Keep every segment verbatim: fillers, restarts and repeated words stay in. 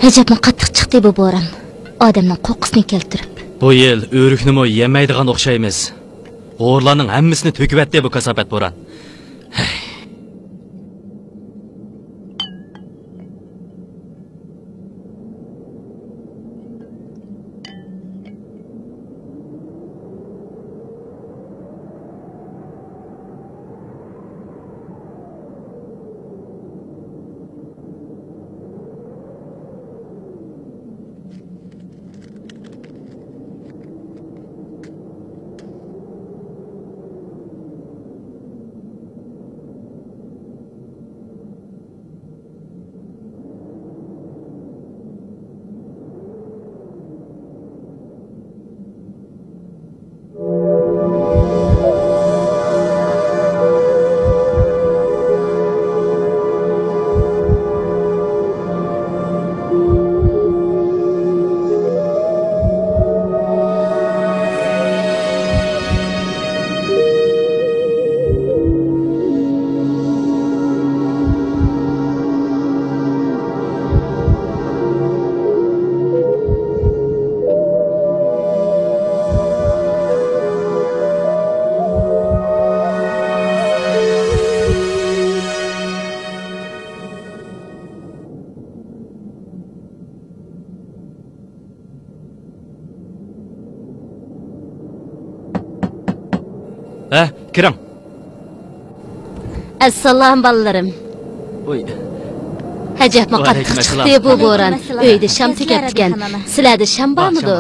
ئەجەبمۇ قاتتىق چىقتى بۇ بوران. ئادەمنىڭ قورقۇسىنى كەلتۈرۈپ. بۇ يىل ئۆرۈكنىمۇ يەمەيدىغان ئوخشايمىز. غورلارنىڭ ھەممىسىنى تۆكۈۋەتتى بۇ كاساپەت بوران. ھەي. ھە، كىرىڭ. ئەسسالام، بالىلىرىم. ئۇي. ئەجەبمۇ قاتتىق چىقتى بۇ بوران. ئۆيدە شام تۈگەپتىكەن. سىلەردە شام بارمىدۇ؟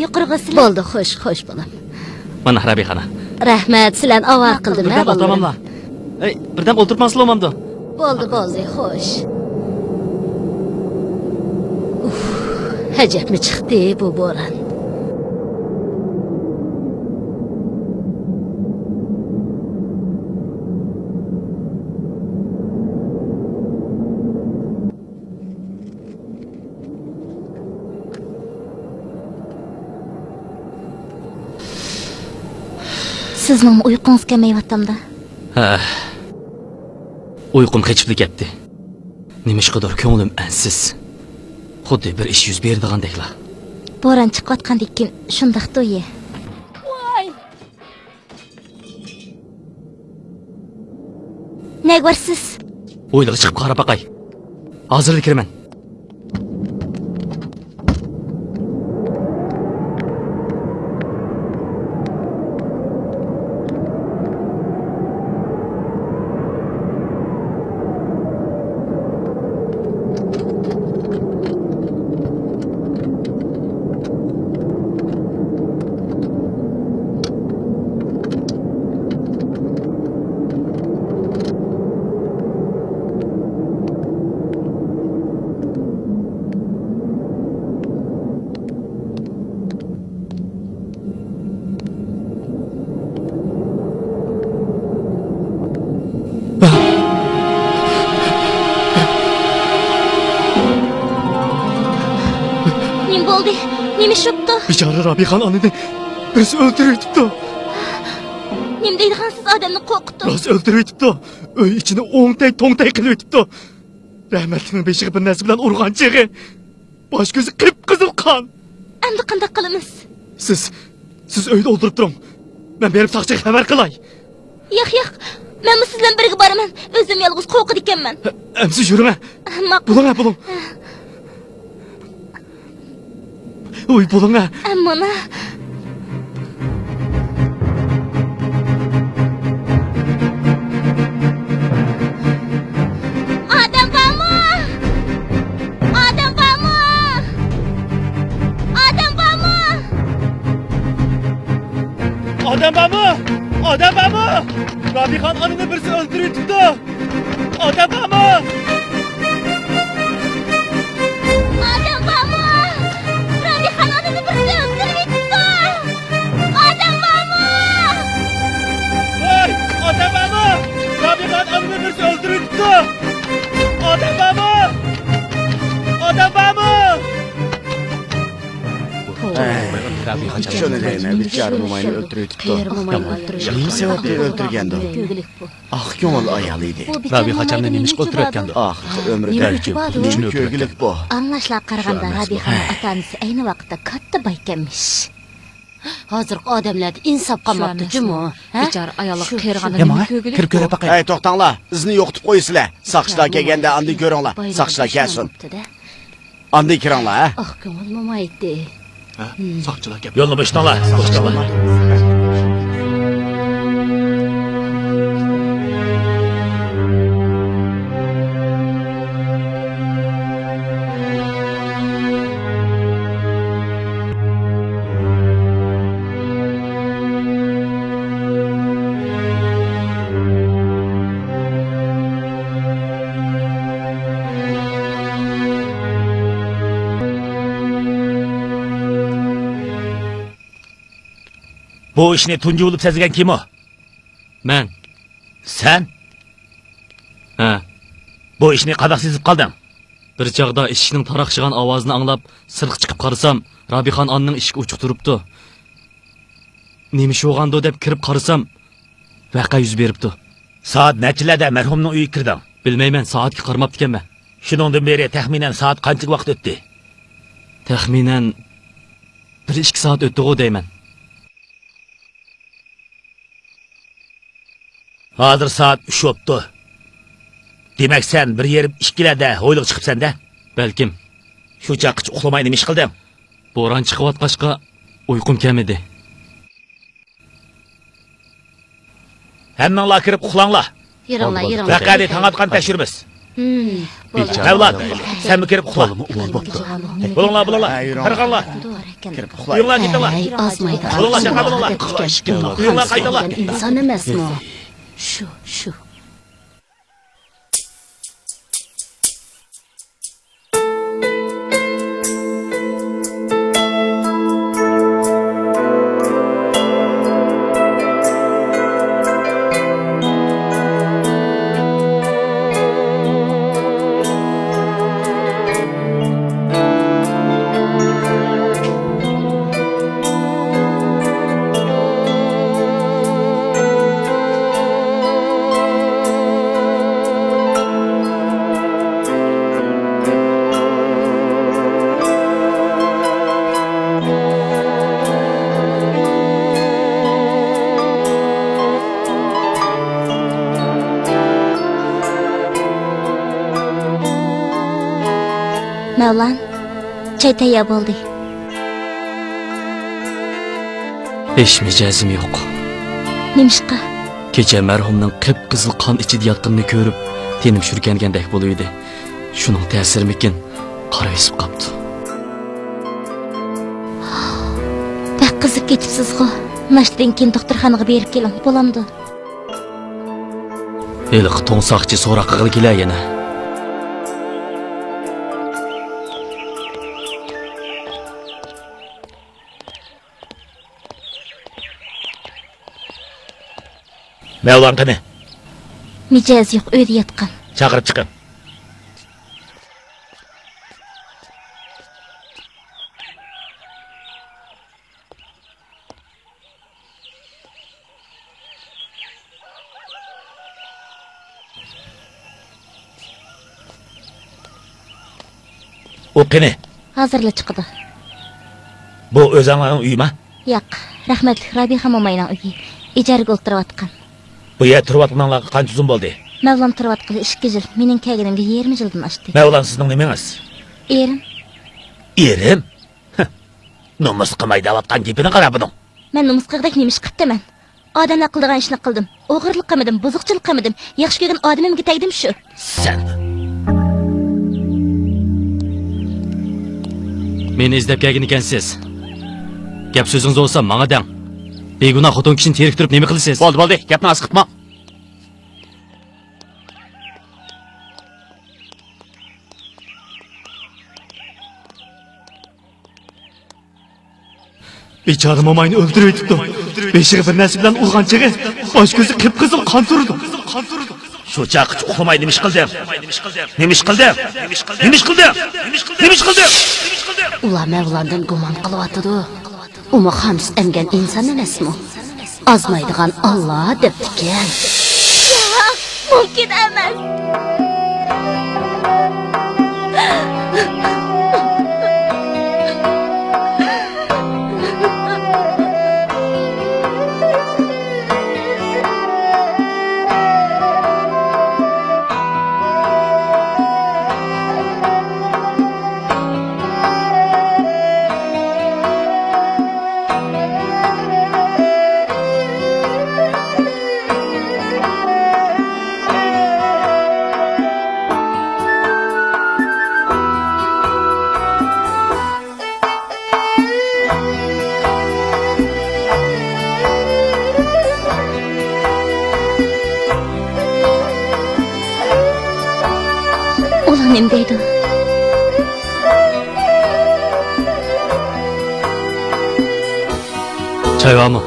يۇقىرىغا سىلەر. بولدى، خوش، خوش بولۇڭ. مانا، رابىيە خانىم. رەھمەت، سىلەرنى ئاۋارە قىلدىم، ھە، بالىلىرىم. ئەي، بىردەم ئولتۇرۇپ ماڭسىلا بولمامدۇ؟ بولدى، بولدى، خوش. ئۇف، ئەجەبمۇ چىقتى بۇ بوران. سىزنىڭمۇ ئۇيقۇڭىز كەلمەيۋاتامدا؟ ھە. ئۇيقۇم قېچىپلا كەتتى. نېمىشقىدۇر كۆڭلۈم ئەنسىز. خۇددى بىر ئىش يۈز بېرىدىغاندەكلا. بوران چىقىۋاتقاندىن كېيىن شۇنداقتۇ يە. ۋاي! نەگە بارىسىز؟ ھويلىغا چىقىپ قاراپ باقاي. ھازىرلا كىرىمەن. نېمە بولدى؟ نېمە ئىش بوپتۇ؟ بىچارە رابىيخان ئانىنى بىرسى ئۆلتۈرۈۋېتىپتۇ. نېمە دەيدىغانسىز، ئادەمنى قورقۇتۇپ. راست ئۆلتۈرۈۋېتىپتۇ. ئۆي ئىچىنى ئوڭتەي-توڭتەي قىلىۋېتىپتۇ. رەھمەتلىكنىڭ بېشىغا بىر نەرسە بىلەن ئۇرغان چېغى باش-كۆزى قىپقىزىل قان. ئەمدى قانداق قىلىمىز؟ سىز، سىز ئۆيدە ئولتۇرۇپ تۇرۇڭ. مەن بېرىپ ساقچىغا خەۋەر قىلاي. ياق، ياق. مەنمۇ سىز بىلەن بىرگە بارىمەن. ئۆزۈم يالغۇز قورقىدىكەنمەن. ئەمسە يۈرۈڭە. ماقۇل. بولۇڭە، بولۇڭ. ۋوي، بولۇڭە. مانا. ئادەم بارمۇ؟ ئادەم بارمۇ؟ ئادەم بارمۇ؟ ئادەم بارمۇ؟ ئادەم بارمۇ؟ رابىخان ئانىنى بىرسى ئۆلتۈرۈۋېتىپتۇ. ئادەم بارمۇ؟ ئادەم بارمۇ؟ رابىخان ئانىنى بىرسى ئۆلتۈرۈۋېتىپتۇ. ئادەم بارمۇ؟ ۋاي، ئادەم بارمۇ؟ رابىخان ئانىنى بىرسى ئۆلتۈرۈۋېتىپتۇ. ئادەم بارمۇ؟ ئادەم بارمۇ؟ ئەي. شۇنى دەيمەن، بىچارە موماينى ئۆلتۈرۈۋېتىپتۇ. نېمە سەۋەبتىن ئۆلتۈرگەندۇ؟ ئاق كۆڭۈل ئايال ئىدى. رابىيە قاچاننى نېمە ئىش قىلىپ تۇرۇۋەتكەندۇ؟ ئاخىرقى ئۆمرىدە نېمە كۆرگۈلۈك بۇ؟ ئاڭلاشلارغا قارىغاندا، رابىيەخاننىڭ ئاتا-ئانىسى ئەينى ۋاقىتتا كاتتا بايكەنمىش. ھازىرقى ئادەملەردە ئىنساپ قالماپتۇ جۇمۇ، ھە؟ بىچارە ئاياللىققا قېرىغاندا نېمە كۆرگۈلۈك؟ كىرىپ كۆرۈپ باقاي. ھەي، توختاڭلار، ئىزنى يوقىتىپ قويىسىلەر. ساقچىلار كەلگەندە ئاندىن كۆرۈڭلار. ساقچىلار كەلسۇن. ئاندىن كىرىڭلار، ھە؟ ئاق كۆڭۈل مومايتى. ھە؟ ساقچىلار كەپ. يولنى بوشىتىڭلار، بوشىتىڭلار. بۇ ئىشنى تۇنجى بولۇپ سەزگەن كىم ئۇ؟ مەن. سەن؟ ھە. بۇ ئىشنى قانداق سېزىپ قالدىڭ؟ بىر چاغدا ئىشىكنىڭ تاراقشىغان ئاۋازىنى ئاڭلاپ، سىرتقا چىقىپ قارىسام، رابىخان ئانىنىڭ ئىشىكى ئوچۇق تۇرۇپتۇ. نېمە ئىش بولغاندۇ دەپ كىرىپ قارىسام، ۋەقە يۈز بېرىپتۇ. سائەت نەچچىلەردە مەرھۇمنىڭ ئۆيىگە كىردىڭ؟ بىلمەيمەن، سائەتكە قارىماپتىكەنمەن. شۇنىڭدىن بېرى تەخمىنەن سائەت قانچىلىك ۋاقىت ئۆتتى؟ تەخمىنەن بىر ئىككى سائەت ئۆتتىغۇ دەيمەن. ھازىر سائەت ئۈچ بوپتۇ. دېمەك، سەن بىر يېرىم ئىككىلەردە ھويلىغا چىقىپسەن-دە؟ بەلكىم. شۇ چاغقىچە ئۇخلىماي نېمە ئىش قىلدىڭ؟ بوران چىقىۋاتقاچقا ئۇيقۇم كەلمىدى. ھەممىڭلار كىرىپ ئۇخلاڭلار. يۈرۈڭلار، يۈرۈڭلار. ۋەقەنى تاڭ ئاتقان تەكشۈرىمىز. مەۋلان، سەنمۇ كىرىپ ئۇخلا. بولۇڭلار، بولۇڭلار. قارىغانلار. ئۆيۈڭلارغا كېتىڭلار. ئەي، ئازمايدۇ. بولۇڭلار، چاقا بولۇڭلار. ئۆيۈڭلارغا قايتىڭلار. ئىنسان ئەمەسمۇ؟ شۇ، شۇ. مەۋلان، چاي تەييار بولدى. ھېچ مىجەزىم يوق. نېمىشقا؟ كېچە مەرھۇمنىڭ قىپقىزىل قان ئىچىدە ياتقىنىنى كۆرۈپ، تېنىم شۈركەنگەندەك بولۇۋىدى. شۇنىڭ تەسىرىمىكىن، قارا بېسىپ قاپتۇ. بەك قىزىپ كېتىپسىزغۇ. ناشتىدىن كېيىن دوختۇرخانىغا بېرىپ كېلىڭ، بولامدۇ؟ ھېلىقى توڭ ساقچى سوراق قىلغىلى كېلە يەنە. مەۋلان قېنى؟ مىجەزى يوق، ئۆيدە ياتقان. چاقىرىپ چىقىڭ. ئۇ قېنى؟ ھازىرلا چىقىدۇ. بۇ ئۆزۈڭلارنىڭ ئۆيىما؟ ياق، رەھمەتلىك رابىخان موماينىڭ ئۆيى. ئىجارىگە ئولتۇرۇۋاتقان. بۇ يەردە تۇرۇۋاتقىنىڭلارغا قانچە ئۇزۇن بولدى؟ مەۋلان تۇرۇۋاتقىلى ئىككى يىل، مېنىڭ كەلگىنىمگە يېرىم يىلدىن ئاشتى. مەۋلان سىزنىڭ نېمىڭىز؟ ئېرىم. ئېرىم؟ نومۇس قىلماي دەۋاتقان گېپىنى قارا بۇنىڭ. مەن نومۇس قىلغۇدەك نېمە ئىش قىپتىمەن؟ ئادەملەر قىلىدىغان ئىشنى قىلدىم. ئوغرىلىق قىلمىدىم، بۇزۇقچىلىق قىلمىدىم. ياخشى كۆرگەن ئادىمىمگە تەگدىم شۇ. سەن. مېنى ئىزدەپ كەلگەن ئىكەنسىز. گەپ سۆزىڭىز بولسا ماڭا دەڭ. بىگۇناھ خوتۇن كىشىنى تېرىكتۈرۈپ نېمە قىلىسىز؟ بولدى، بولدى. گەپنى ئاز قىپما. بىچارە موماينى ئۆلتۈرۈۋېتىپتۇ. بېشىغا بىر نەرسە بىلەن ئۇرغان چېغى باش كۆزى قىپقىزىل قان تۇرىدۇ. شۇ چاغقىچە ئۇخلىماي نېمە ئىش قىلدىڭ؟ نېمە ئىش قىلدىڭ؟ نېمە ئىش قىلدىڭ؟ نېمە ئىش قىلدىڭ؟ ئۇلار مەۋلاندىن گۇمان قىلىۋاتىدۇ. ئۇمۇ خامۇش ئەمگەن ئىنسان ئەمەسمۇ؟ ئازمايدىغان ئاللا دەپتىكەن. ياق، مۇمكىن ئەمەس. ئۇلار نېمە دەيدۇ؟ چاي بارمۇ؟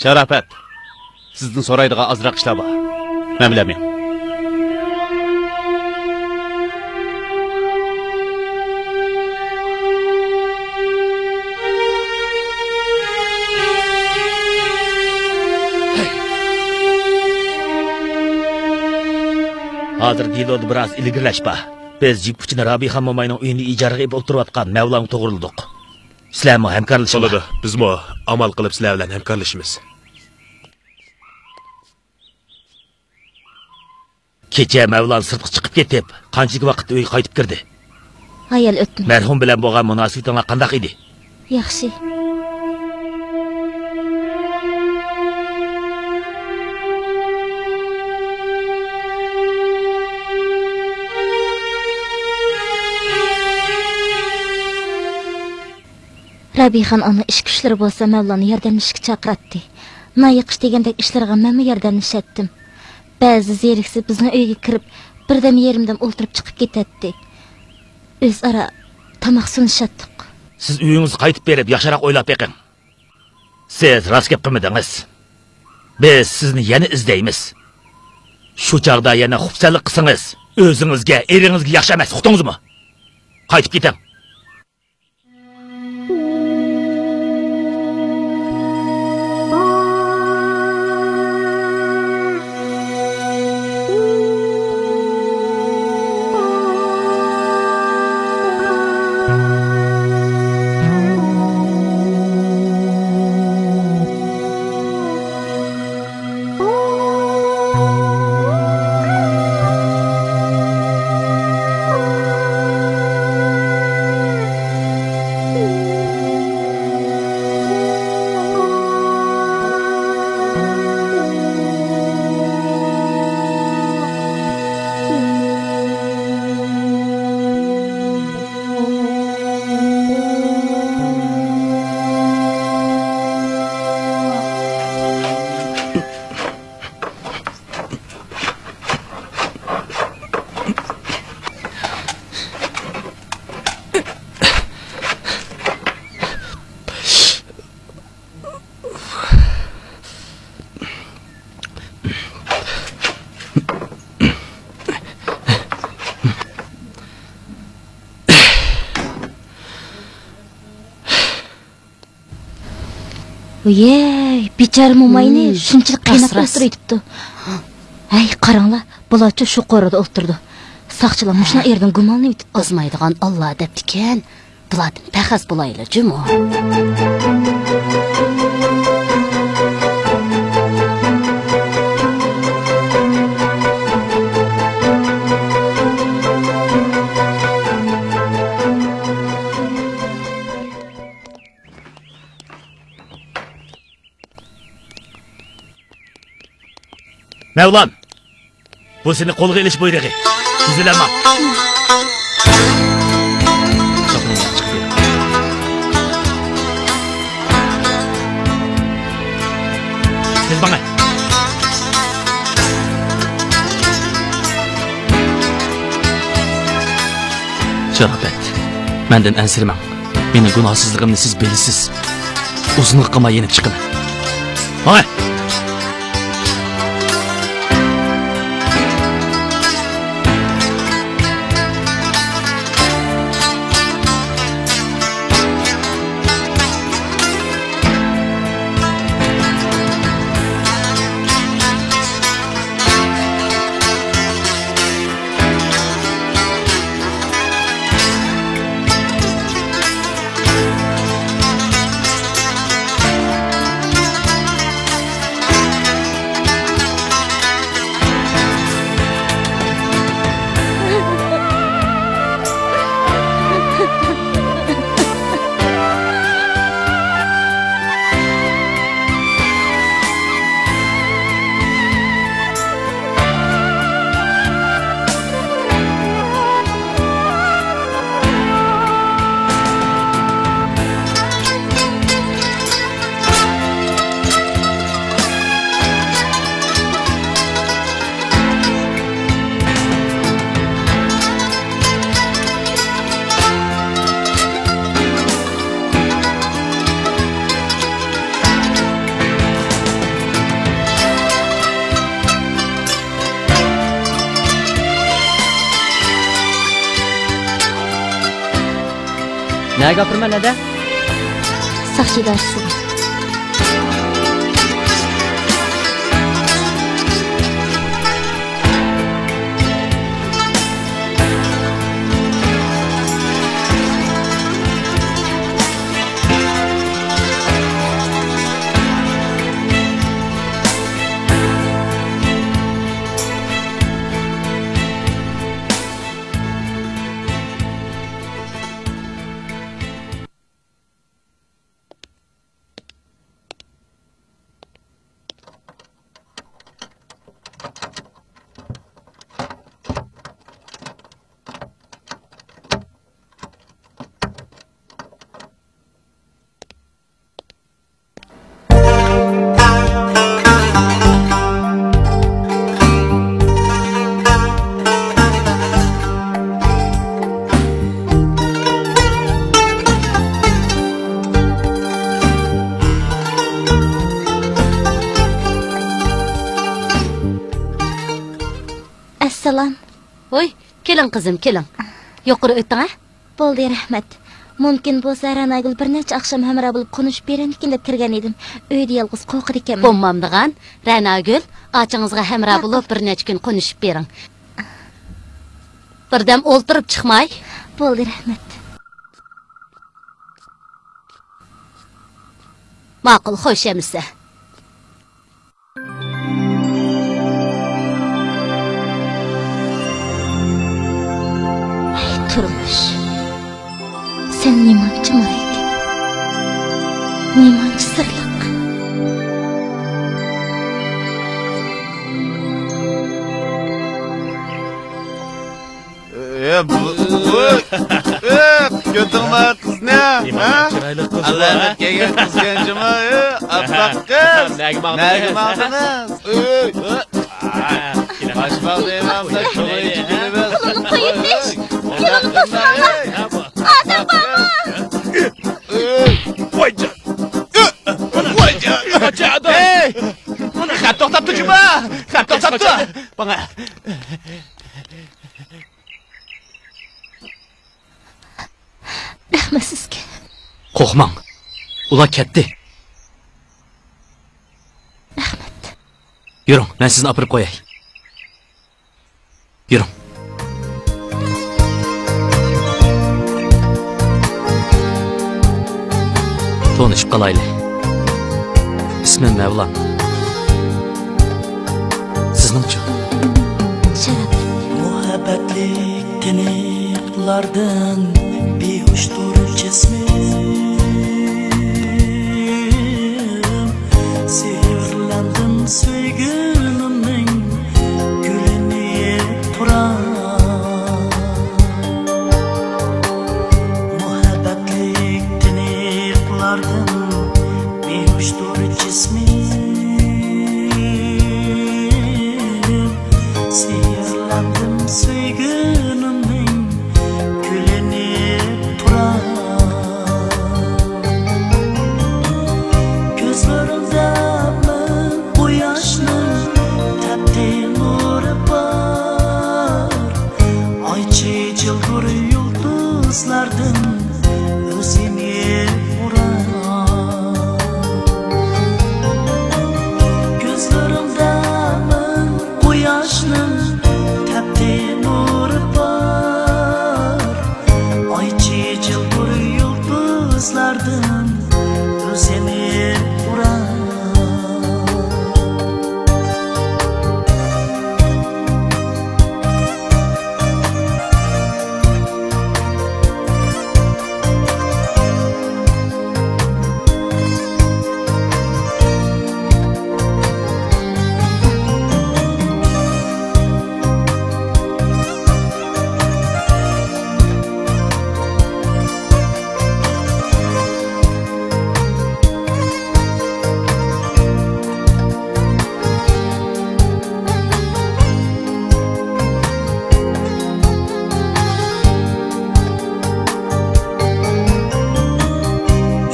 شاراپەت، سىزدىن سورايدىغان ئازراق ئىشلار بار. مەن بىلەن مېڭىڭ. ھازىر دېلودا بىراز ئىلگىرىلەش بار. بىز جىپ ئۈچۈن رابىخان موماينىڭ ئۆيىنى ئىجارىغا ئېلىپ ئولتۇرۇۋاتقان مەۋلانغا توغرىلىدۇق. سىلەرمۇ ھەمكارلىشىڭلار. بولىدۇ، بىزمۇ ئامال قىلىپ سىلەر بىلەن ھەمكارلىشىمىز. كېچە مەۋلان سىرتقا چىقىپ كېتىپ، قانچىلىك ۋاقىتتا ئۆيگە قايتىپ كىردى؟ ھايال ئۆتتۈم. مەرھۇم بىلەن بولغان مۇناسىۋىتىڭلار قانداق ئىدى؟ ياخشى. رابىخان ئانا ئىچكى ئىشلىرى بولسا مەۋلاننى ياردەملىشىشكە چاقىراتتى. نان يېقىش دېگەندەك ئىشلىرىغا مەنمۇ ياردەملىشەتتىم. بەزىدە زېرىكسە بىزنىڭ ئۆيگە كىرىپ، بىردەم يېرىمدەم ئولتۇرۇپ چىقىپ كېتەتتى. ئۆزئارا تاماق سۇنۇشاتتۇق. سىز ئۆيىڭىزگە قايتىپ بېرىپ ياخشىراق ئويلاپ بېقىڭ. سىز راست گەپ قىلمىدىڭىز. بىز سىزنى يەنە ئىزدەيمىز. شۇ چاغدا يەنە خۇپسەنلىك قىلسىڭىز، ئۆزىڭىزگە، ئېرىڭىزگە ياخشى ئەمەس، ئۇقتىڭىزمۇ؟ قايتىپ كېتىڭ. ۋىيەي، بىچارە موماينى شۇنچىلىك قىيناپ ئولتۇرۇۋېتىپتۇ. ھەي، قاراڭلار، بۇلارچۇ شۇ قورۇدا ئولتۇرىدۇ. ساقچىلار مۇشۇنىڭ ئېرىدىن گۇمانلىنىۋېتىپتۇ. ئازمايدىغان ئاللا دەپتىكەن. بۇلاردىن پەخەس بولايلى جۇمۇ. مەۋلان! بۇ سېنى قولغا ئېلىش بۇيرۇقى. تېزلەڭ ماڭ. تېز ماڭاي. شاراپەت، مەندىن ئەنسىرىمەڭ. مېنىڭ گۇناھسىزلىقىمنى سىز بىلىسىز. ئۇزۇنغا قالماي يېنىپ چىقىمەن. ماڭاي! نەگە ئاپىرىمەن، ھەدە؟ ساقچى ئىدارىسىگە. ئەسسالام. ۋوي، كېلىڭ قىزىم، كېلىڭ. يۇقىرى ئۆتۈڭ، ھە؟ بولدى، رەھمەت. مۇمكىن بولسا، رەناگۈل بىر نەچچە ئاخشام ھەمراھ بولۇپ قونۇشۇپ بېرەمدىكىن دەپ كىرگەن ئىدىم. ئۆيدە يالغۇز قورقىدىكەنمەن. بولمامدىغان، رەناگۈل، ئاچىڭىزغا ھەمراھ بولۇپ بىر نەچچە كۈن قونۇشۇپ بېرىڭ. بىردەم ئولتۇرۇپ چىقماي. بولدى، رەھمەت. ماقۇل، خوش ئەمىسە. ھەي، تۇرمۇش، سەن نېمانچە مارايكەن، نېمانچە سىرلىق. ئە، بۇ، بۇ، ئە، كۆردۈڭمۇ قىزنى، ھە؟ نېمانچە چىرايلىق قىز بۇ، ھە؟ ئەلەمەت كەلگەن قىزكەن جۇمۇ، ئە، ئاپئاق قىز. نەگە ماڭدىڭىز؟ نەگە ماڭدىڭىز؟ ئۆي. ئا، كېلىڭ. ئاشماق دەيمەن، كۆڭۈل ئېچىپ كېلىمىز. قولۇمنى قويۇپ بېرىڭ. ئادەم بارمۇ؟ ئۆي. ۋايجان. ۋايجان. ۋايجان. ھەي! خەپ توختاپتۇ جۇمۇ. خەپ توختاپتۇ. ماڭا. رەھمەت سىزگە. قورقماڭ. ئۇلار كەتتى. رەھمەت. يۈرۈڭ، مەن سىزنى ئاپىرىپ قوياي. يۈرۈڭ. تونۇشۇپ قالايلى. ئىسمىم مەۋلان. سىزنىڭچۇ؟ شەرەپ. مۇھەببەتلىك تىنىقلاردىن بىھۇشتۇر جىسمىم. سېھىرلەندىم سۆيگۈنۈمنىڭ يىلتۇر يۇلتۇزلاردىن ئۆزىنى ئۇرار. كۆزلىرىڭدە مىڭ قۇياشنىڭ تەپتى نۇرى بار. ئاي چېچىلغۇر يۇلتۇزلاردىن ئۆزىنى ئۇرار.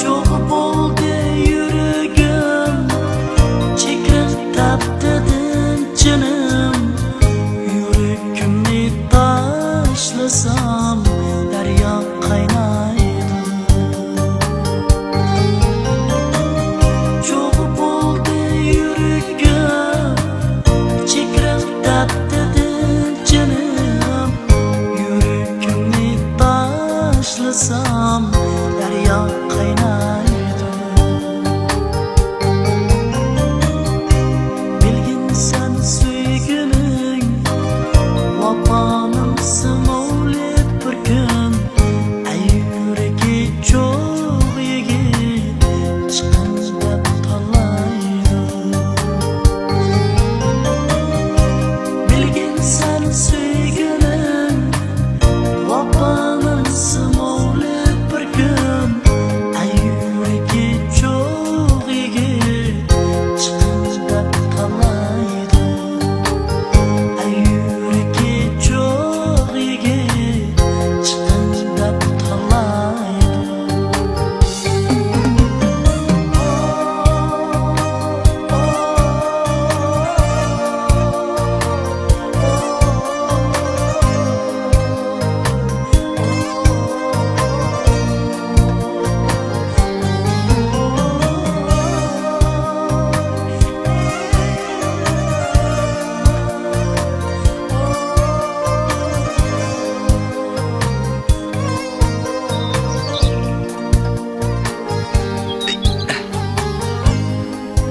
چوغ بولدى يۈرىكىم، چېكىرىق تاپتىدىن جېنىم. يۈرىكىمنى تاشلىسام، دەريا قاينايدۇ. چوغ بولدى يۈرىكىم، چېكىرىق تاپتىدىن جېنىم. يۈرىكىمنى تاشلىسام، دەريا قاينايدۇ. بىلگىنسەن سۆيگۈنىڭ، ۋاپانىڭ سىمۋولى بىر كۈن. ئەي يۈرىكى چوغ يىگىت، چىقىڭ دەپ تالايدۇ. بىلگىنسەن سۆيگۈنىڭ، ۋاپانىڭ سىمۋولى بىر كۈن. ئەي يۈرىكى چوغ يىگىت، چىقىڭ دەپ تالايدۇ. ئەي يۈرىكى چوغ يىگىت، چىقىڭ دەپ تالايدۇ.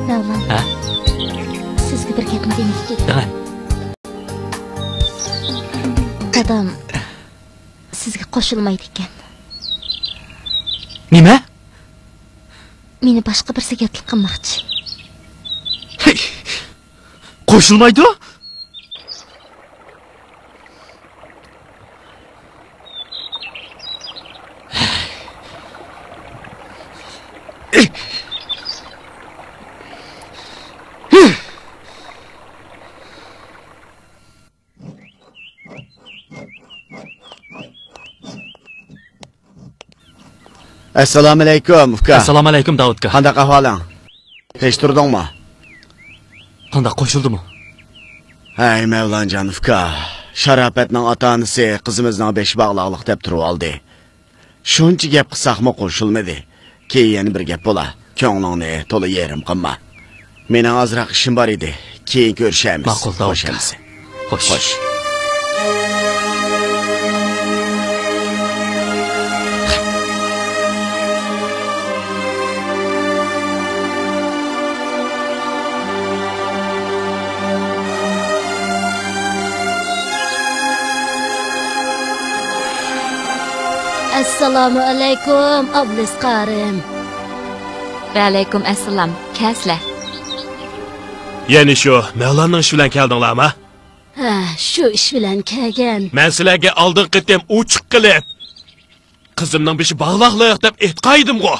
مەۋلان. ھە؟ سىزگە بىر گەپنى دېمەكچى ئىدىم. دەڭە. دادام سىزگە قوشۇلمايدىكەن. نېمە؟ مېنى باشقا بىرسىگە ياتلىق قىلماقچى. ھەي! قوشۇلمايدۇ؟ ئەسسالامۇئەلەيكۇم، ئۇكا. ئەسسالامۇئەلەيكۇم، داۋۇت ئۇكا. قانداق ئەھۋالىڭ؟ ھېچ تۇردۇڭمۇ؟ قانداق، قوشۇلدىمۇ؟ ھەي، مەۋلانجان ئۇكا. شاراپەتنىڭ ئاتا-ئانىسى قىزىمىزنىڭ بېشى باغلاقلىق دەپ تۇرۇۋالدى. شۇنچە گەپ قىلساقمۇ قوشۇلمىدى. كېيىن يەنە بىر گەپ بولا. كۆڭلۈڭنى تولا يېرىم قىلما. مېنىڭ ئازراق ئىشىم بار ئىدى. كېيىن كۆرۈشەرمىز. ماقۇل، داۋۇت ئاكا. خوش ئەمىسە. خوش. خوش. ئەسسالامۇئەلەيكۇم، ئابلىز قارىم. ۋەئەلەيكۇم ئەسسالام. كەلسىلە. يەنە شۇ مەۋلاننىڭ ئىشى بىلەن كەلدىڭلارمۇ؟ ھە، شۇ ئىش بىلەن كەلگەن. مەن سىلەرگە ئالدىنقى قېتىم ئوچۇق قىلىپ، قىزىمنىڭ بېشى باغلاقلىق دەپ ئېيتقانىدىمغۇ؟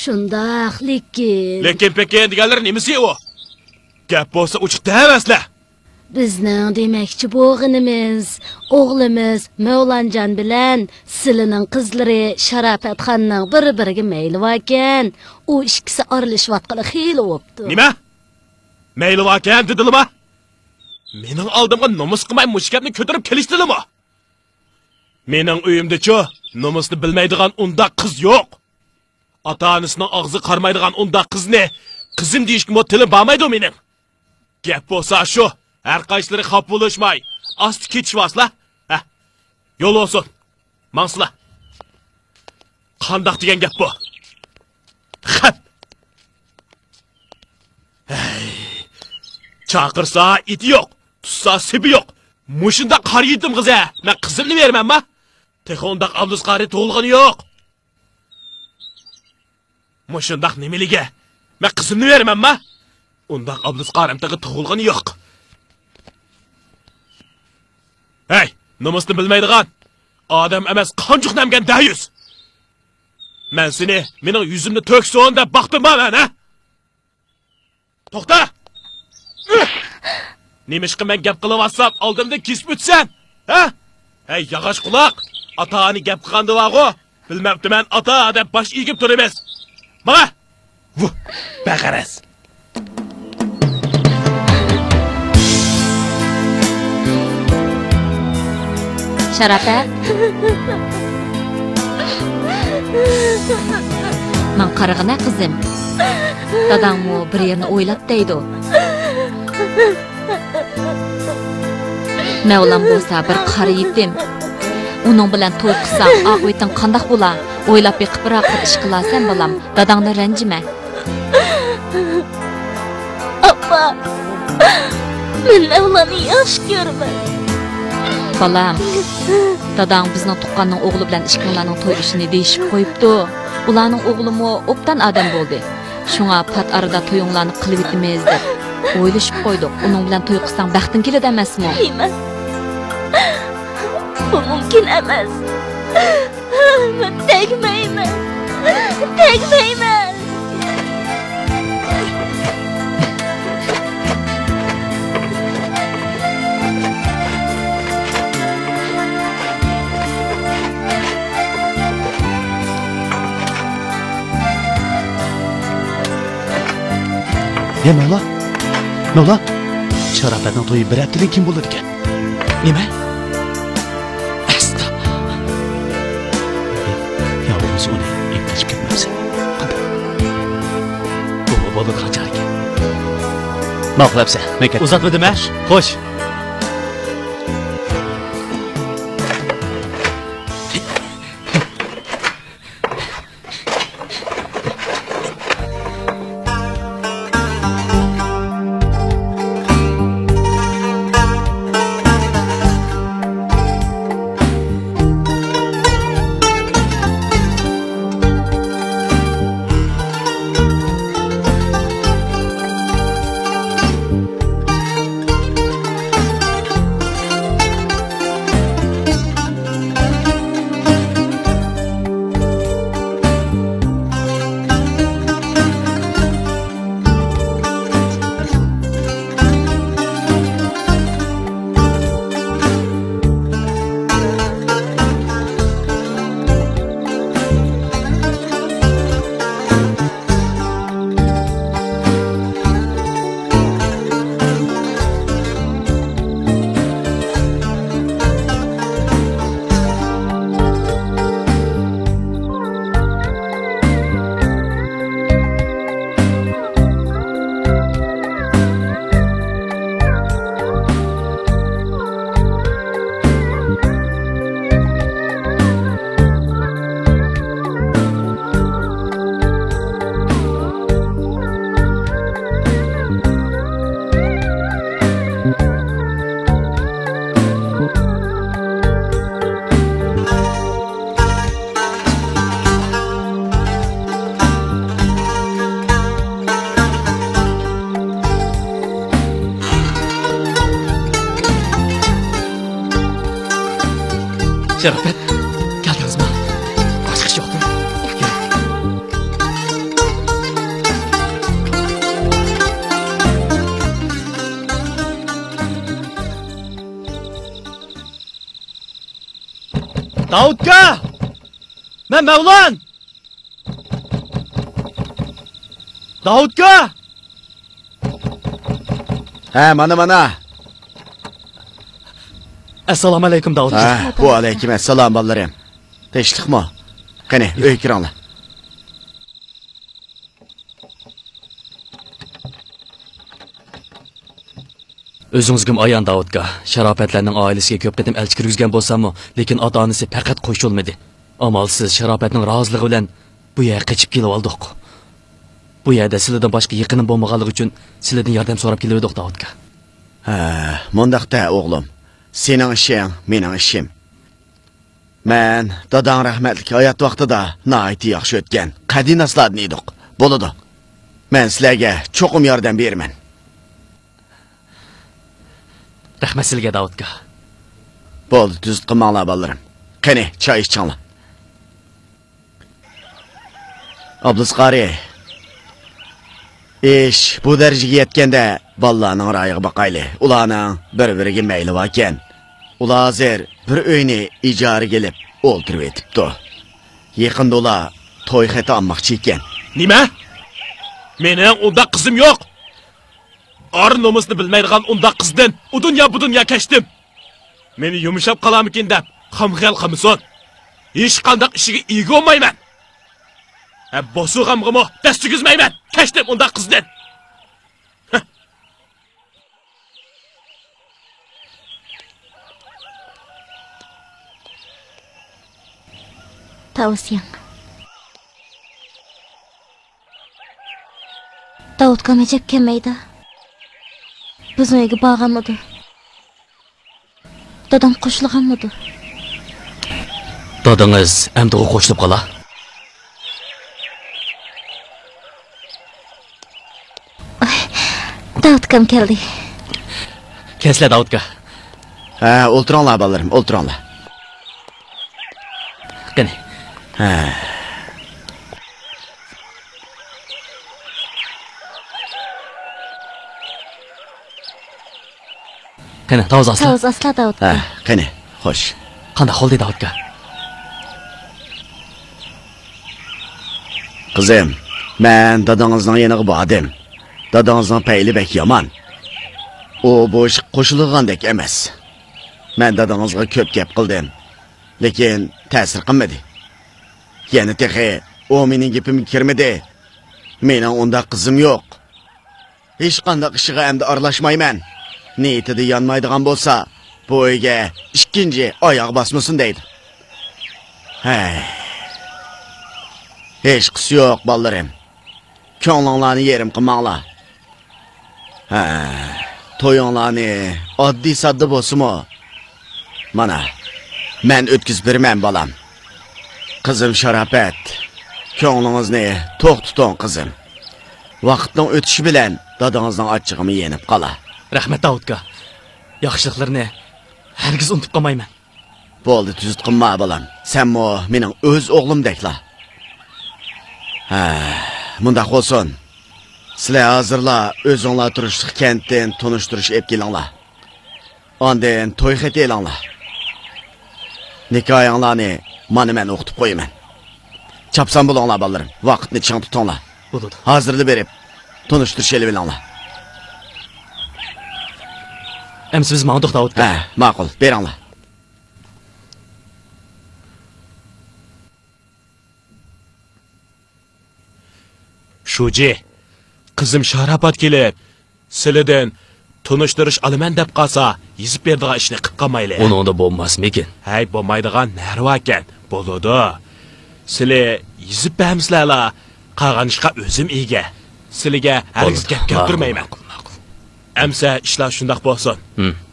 شۇنداق، لېكىن. لېكىن پېكىن دېگەنلىرى نېمىسى ئۇ؟ گەپ بولسا ئوچۇق دەۋەرسىلە. بىزنىڭ دېمەكچى بولغىنىمىز، ئوغلىمىز مەۋلانجان بىلەن سىلىنىڭ قىزلىرى شاراپەتخاننىڭ بىر-بىرىگە مەيلى باركەن. ئۇ ئىككىسى ئارىلىشىۋاتقىلى خېلى بوپتۇ. نېمە؟ مەيلى باركەن دېدىلىما؟ مېنىڭ ئالدىمغا نومۇس قىلماي مۇشۇ گەپنى كۆتۈرۈپ كېلىشتىلىمۇ؟ مېنىڭ ئۆيۈمدىچۇ نومۇسنى بىلمەيدىغان ئۇنداق قىز يوق. ئاتا-ئانىسىنىڭ ئاغزىغا قارىمايدىغان ئۇنداق قىزنى قىزىم دېيىشكىمۇ تىلىم بارمايدۇ مېنىڭ. گەپ بولسا شۇ، ھەر قايسىلىرى خاپا بولۇشماي، ئاستا كېتىشىۋالسىلا. ھە، يول بولسۇن. ماڭسىلا. قانداق دېگەن گەپ بۇ؟ خەپ. ھەي. چاقىرسا ئېتى يوق، تۇتسا سېپى يوق. مۇشۇنداق قارا يېتىم قىز ھە، مەن قىزىمنى بېرىمەنما؟ تېخى ئۇنداق ئابلىز قارى تۇغۇلغىنى يوق. مۇشۇنداق نېمىلىگە؟ مەن قىزىمنى بېرىمەنما؟ ئۇنداق ئابلىز قارىم تېخى تۇغۇلغىنى يوق. ھەي، نومۇسنى بىلمەيدىغان! ئادەم ئەمەس، قانچۇق نەمگەن دەيۇس! مەن سېنى مېنىڭ يۈزۈمنى تۆكسۇن دەپ باقتىمما مەن، ھە؟ توختا! نېمىشقا مەن گەپ قىلىۋاتسام ئالدىمدىن كېسىپ ئۆتىسەن؟ ھە؟ ھەي، ياغاچ قۇلاق! ئاتا-ئانا گەپ قىلغاندا بارغۇ، بىلمەپتىمەن ئاتا دەپ باش ئېگىپ تۇرىمىز. ماڭا! ۋۇھ! بەغەرەز! شاراپەت! ماڭا قارىغىنە، قىزىم. داداڭمۇ بىر يەرنى ئويلاپ دەيدۇ. مەۋلان بولسا بىر قارا يېتىم. ئۇنىڭ بىلەن توي قىلساڭ، ئاقىۋىتىڭ قانداق بولا؟ ئويلاپ بېقىپ، بىراق بىر ئىش قىلارسەن، بالام. داداڭدىن رەنجىمە. ئاپا، مەن مەۋلاننى ياخشى كۆرىمەن. بالام، داداڭ بىزنىڭ تۇغقاننىڭ ئوغلى بىلەن ئىككىڭلارنىڭ توي ئىشىنى دېيىشىپ قويۇپتۇ. ئۇلارنىڭ ئوغلىمۇ ئوبدان ئادەم بولدى. شۇڭا پات ئارىدا تويۇڭلارنى قىلىۋېتىمىز دەپ ئويلىشىپ قويدۇق. ئۇنىڭ بىلەن توي قىلساڭ بەختىڭ كېلىدۇ ئەمەسمۇ؟ دېمە. بۇ مۇمكىن ئەمەس. مەن تەگمەيمەن. تەگمەيمەن. يا مەۋلا، مەۋلا، شاراپەتنىڭ تويى بىر ھەپتىدىن كېيىن بولىدىكەن. نېمە؟ ئەستا. يا بولمىسا ئۇنى ئېلىپ قېچىپ كەتمەمسەن؟ قانداق؟ بۇ بولىدىغان چارىكەن. ماقۇل ئەپسە، مەن كەت-، ئۇزاتمىدىم ھە؟ خوش. شەرەپەت، كەلدىڭىزمۇ؟ باشقا ئىش يوقتۇ؟ داۋۇتكا! مەن مەۋلان! داۋۇتكا! ھە، مانا، مانا. ئەسسالامۇ ئەلەيكۇم، داۋۇت ھە، ئاكا. ۋەئەلەيكۇم ئەسسالام، بالىلىرىم. تىنچلىقمۇ؟ قېنى، ئۆيگە كىرىڭلار. ئۆزىڭىزگىمۇ ئايان، داۋۇت ئاكا. شاراپەتلەرنىڭ ئائىلىسىگە كۆپ قېتىم ئەلچى كىرگۈزگەن بولساممۇ، لېكىن ئاتا-ئانىسى پەقەت قوشۇلمىدى. ئامالسىز، شاراپەتنىڭ رازىلىقى بىلەن بۇ يەرگە قېچىپ كېلىۋالدۇق. بۇ يەردە سىلىدىن باشقا يېقىنىم بولمىغانلىقى ئۈچۈن، سىلىدىن ياردەم سوراپ كېلىۋىدۇق، داۋۇت ئاكا. ھە، مۇنداق دە، ئوغلۇم. سېنىڭ ئىشىڭ، مېنىڭ ئىشىم. مەن داداڭ رەھمەتلىك ھايات ۋاقتىدا ناھايىتى ياخشى ئۆتكەن، قەدىناسلاردىن ئىدۇق. بولىدۇ. مەن سىلەرگە چوقۇم ياردەم بېرىمەن. رەھمەت سىلىگە، داۋۇت ئاكا. بولدى، تۈزۈت قىلماڭلار، بالىلىرىم. قېنى، چاي ئىچىڭلار. ئابلىز قارى، ئىش بۇ دەرىجىگە يەتكەندە، بالىلارنىڭ رايىغا باقايلى. ئۇلارنىڭ بىر-بىرىگە مەيلى باركەن. ئۇلار ھازىر بىر ئۆينى ئىجارىگە ئېلىپ ئولتۇرۇۋېتىپتۇ. يېقىندا ئۇلار توي خېتى ئالماقچى ئىكەن. نېمە؟ مېنىڭ ئۇنداق قىزىم يوق. ئار-نومۇسنى بىلمەيدىغان ئۇنداق قىزدىن ئۇ دۇنيا، بۇ دۇنيا كەچتىم. مېنى يۇمشاپ قالارمىكىن دەپ خام خىيال قىلمىسۇن. ھېچقانداق ئىشىگە ئىگە بولمايمەن. ھە، بوسۇغامغىمۇ دەس تېگىزمەيمەن. كەچتىم ئۇنداق قىزدىن. تاۋۇسياڭ. داۋۇت ئاكام ئەجەب كەلمەيدۇ. بىزنىڭ ئۆيگە بارغانمىدۇ؟ دادام قوشۇلغانمىدۇ؟ دادىڭىز ئەمدىغۇ قوشۇلۇپ قالا. ئاي، داۋۇت ئاكام كەلدى. كەلسىلە، داۋۇت ئاكا. ھە، ئولتۇرۇڭلار، بالىلىرىم، ئولتۇرۇڭلار. قېنى. ھە. قېنى، تاۋۇز ئاسلا. تاۋۇز ئاسلا، داۋۇت ئاكا. ھە، قېنى، خوش. قانداق بولدى، داۋۇت ئاكا؟ قىزىم، مەن دادىڭىزنىڭ يېنىغا باردىم. دادىڭىزنىڭ پەيلى بەك يامان. ئۇ بۇ ئىشقا قوشۇلىدىغاندەك ئەمەس. مەن دادىڭىزغا كۆپ گەپ قىلدىم. لېكىن تەسىر قىلمىدى. يەنە تېخى ئۇ مېنىڭ گېپىمگە كىرمىدى. مېنىڭ ئۇنداق قىزىم يوق. ھېچقانداق ئىشىغا ئەمدى ئارىلاشمايمەن. نىيىتىدە يانمايدىغان بولسا، بۇ ئۆيگە ئىككىنچى ئاياغ باسمىسۇن دەيدۇ. ھەي. ھېچقىسى يوق، بالىلىرىم. كۆڭلۈڭلارنى يېرىم قىلماڭلار. ھە، تويۇڭلارنى ئاددىي-ساددا بولسىمۇ، مانا، مەن ئۆتكۈزۈپ بېرىمەن، بالام. قىزىم شاراپەت، كۆڭلىڭىزنى توق تۇتۇڭ، قىزىم. ۋاقىتنىڭ ئۆتۈشى بىلەن دادىڭىزنىڭ ئاچچىقىمۇ يېنىپ قالا. رەھمەت، داۋۇت ئاكا. ياخشىلىقلىرىنى ھەرگىز ئۇنتۇپ قالمايمەن. بولدى، تۈزۈت قىلما، بالام. سەنمۇ مېنىڭ ئۆز ئوغلۇمدەكلا. ھە، مۇنداق بولسۇن. سىلەر ھازىرلا ئۆزۈڭلار تۇرۇشلۇق كەنتتىن تونۇشتۇرۇش ئېلىپ كېلىڭلار. ئاندىن توي خېتى ئېلىڭلار. نىكاھىڭلارنى مانا مەن ئوقۇتۇپ قويىمەن. چاپسان بولۇڭلار، بالىلىرىم. ۋاقىتنى چىڭ تۇتۇڭلار. بولىدۇ. ھازىرلا بېرىپ تونۇشتۇرۇش ئېلىۋېلىڭلار. ئەمسە بىز ماڭدۇق، داۋۇت ئاكا. ھە، ماقۇل، بېرىڭلار. شۇجى، قىزىم شاراپات كېلىپ، سىلىدىن تونۇشتۇرۇش ئالىمەن دەپ قالسا، يېزىپ بېرىدىغان ئىشنى قىپ قالمايلى. ئۇنىڭدا بولماسمىكىن؟ ھەي، بولمايدىغان نەرۋاكەن؟ بولىدۇ. سىلى يېزىپ بەرمىسىلەلا، قالغان ئىشقا ئۆزۈم ئىگە. سىلىگە ھەرگىز گەپ كەلتۈرمەيمەن. ماقۇل، ماقۇل. ئەمسە ئىشلار شۇنداق بولسۇن.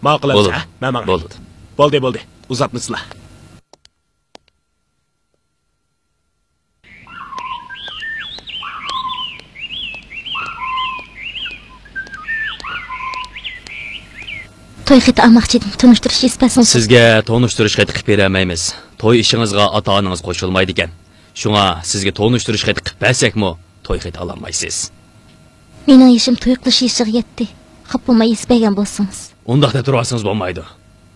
ماقۇل ئەمسە، ھە؟ مەن ماڭاي. بولىدۇ. بولدى، بولدى. ئۇزاتمىسىلا. توي خېتى ئالماقچى ئىدىم، تونۇشتۇرۇش يېزىپ بەرسىڭىز. سىزگە تونۇشتۇرۇش خېتى قىلىپ بېرەلمەيمىز. توي ئىشىڭىزغا ئاتا-ئانىڭىز قوشۇلمايدىكەن. شۇڭا سىزگە تونۇشتۇرۇش خېتى قىلىپ بەرسەكمۇ، توي خېتى ئالالمايسىز. مېنىڭ يېشىم توي قىلىش يېشىغا يەتتى. خاپا بولماي يېزىپ بەرگەن بولسىڭىز. ئۇنداق دەپ تۇرۇۋالسىڭىز بولمايدۇ.